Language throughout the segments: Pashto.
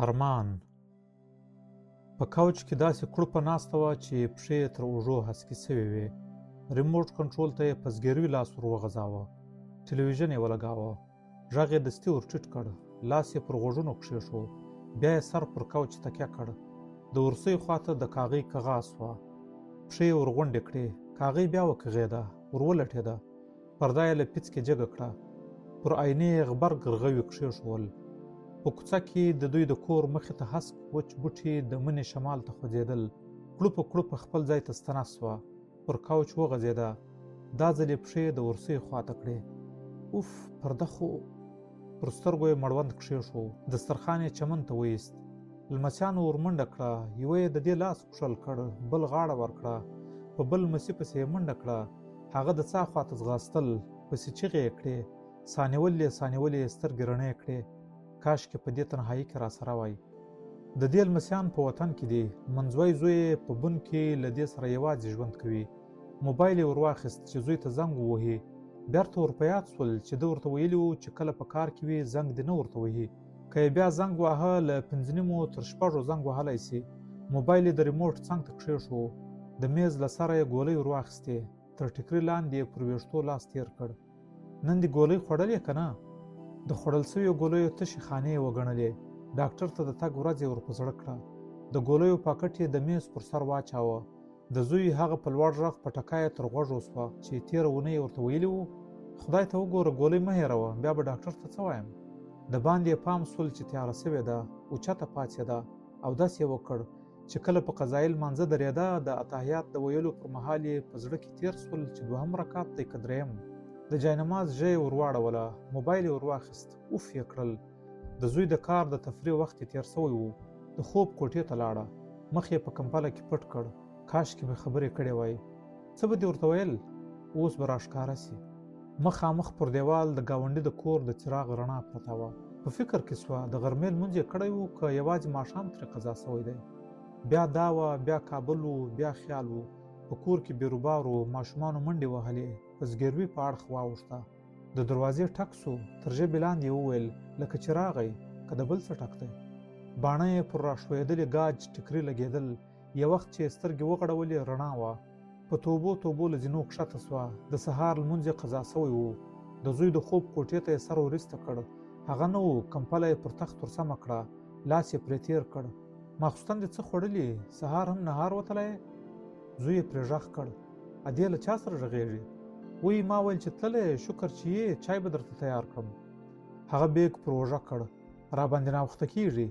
ارمان په کوچ کې داسې کړوپه ناسته وه چې پښې یې تر اوږو هسکې شوې وې. ریموټ کنټرول ته یې په زګیروي لاس ور وغځاوه. ټلویزیون یې ولګاوه. غږ یې دستي ور ټیټ کړ. لاس یې پر غوږونو کښېښود. بیا یې سر پر کوچ تکیه کړ. د ورسۍ خواته د کاغۍ کغا شوه. پښې یې ورغونډې کړې. کاغۍ بیا وکغېده، ور ولټېده. پرده یې له پیڅکې جګه کړه. پر آینې یې غبرګ رغوي کښېښوول. په کوڅه کې د دوی د کور مخې ته هسک وچ بوټي د مني شمال ته خوځېدل. کړوپه کړوپه خپل ځای ته ستنه شوه. پر کوچ وغځېده. دا ځل یې پښې د ورسۍ خواته کړې. اوف، پرده خو. پر سترګو یې مړوند کښېښو. دسترخوان یې چمن ته وایست. لمسیانو ور منډه کړه. یوه یې د دې لاس کښل کړ، بل غاړه ورکړه. په بل لمسي پسې یې منډه کړه. هغه د څاه خواته ځغاستل، پسې چیغې یې کړې، سانیولې سانیولې یې سترګې رڼې کړې، کاشکې په دې تنهایي کې راسره وای. د دې لمسیان په وطن کې دي، منځوی زوی یې په بن کې له دې سره یوازې ژوند کوي. موبایل یې ورواخیست چې زوی ته زنګ ووهي، بیرته ور په یاد شول چې ده ورته ویلي وو چې کله په کار کې وي زنګ دې نه ورته وهي. که یې بیا زنګ واهه له پنځه نیمو تر شپږو زنګ وهلی شي. موبایل یې د ریموټ څنګ ته کښېښوو. د مېز له سره یې ګولۍ ورواخیستې. تر ټیکري لاندې یې پر ویښتو لاس تېر کړ. نن دې ګولۍ خوړلې که نه؟ د خوړل شویو ګولیو تشې خانې یې وګڼلې. ډاکټر ته د تګ ورځ یې ور په زړه کړه. د ګولیو پاکټ یې د مېز پر سر واچاوه. د زوی هغه په لوړ غږ په ټکا یې تر غوږو شوه چې تېره اونۍ یې ورته ویلي وو، خدای ته وګوره ګولۍ مه هېروه، بیا به ډاکټر ته څه وایم؟ د باندې یې پام شول چې تیاره شوې ده، اوچته پاڅېده، اودس یې وکړ، چې کله په قضایي لمانځه درېده، د اتحیات د ویلو پر مهال یې په زړه کې تېر شول چې دوهم رکعت دی که درېیم؟ د جاینماز ژۍ یې ورواړوله، موبایل یې ورواخیست، اوف یې کړل. د زوی د کار د تفریح وخت یې تېر شوی و. د خوب کوټې ته لاړه. مخ یې په کمپله کې پټ کړ. کاشکې مې خبرې کړې وای. څه به دې ورته ویل؟ اوس به راښکاره شي. مخامخ پر دېوال د ګاونډي د کور د څراغ رڼا پرته وه. په فکر کې شوه، د غرمې لمونځ یې کړی و که یوازې ماښام ترې قضا شوی دی؟ بیا دا وه، بیا کابل و، بیا خیال و. په کور کې بیروبار و، ماشومانو منډې وهلې. په زګېروي په اړخ واوښته. د دروازې ټک شو، تر ژبې لاندې یې وویل، لکه چې راغی، که د بل څه ټک دی؟ باڼه یې پر راښویېدلي ګاج ټیکري لګېدل، یو وخت چې یې سترګې وغړولې، رڼا وه. په توبو توبو له زینو کښته شوه، د سهار لمونځ یې قضا شوی و. د زوی د خوب کوټې ته یې سر وریسته کړ، هغه نه و، کمپله یې پر تخت ورسمه کړه، لاس یې پرې تېر کړ. ماخوستن دې څه خوړلي؟ سهار هم نهار وتلی یې؟ زوی یې پرې غږ کړ. ادې له چا سره غږېږي؟ وی ما ویل چې تللی یې، شکر چې یې، چای به درته تیار کړم. هغه بیګ پر اوږه کړ. راباندې ناوخته کېږي.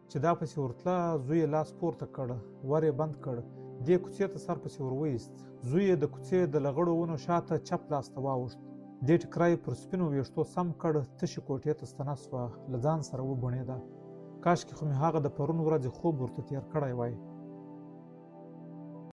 چې دا پسې ورتله، زوی یې لاس پورته کړ، ور یې بند کړ. دې کوڅې ته سر پسې ور وایست. زوی یې د کوڅې د لغړو ونو شاته چپ لاس ته واوښت. دې ټیکری پر سپینو ویښتو سم کړ، تشې کوټې ته ستنه شوه، له ځان سره وبوڼېده. کاشکې خو مې هغه د پرون ورځې خوب ورته تېر کړی وای.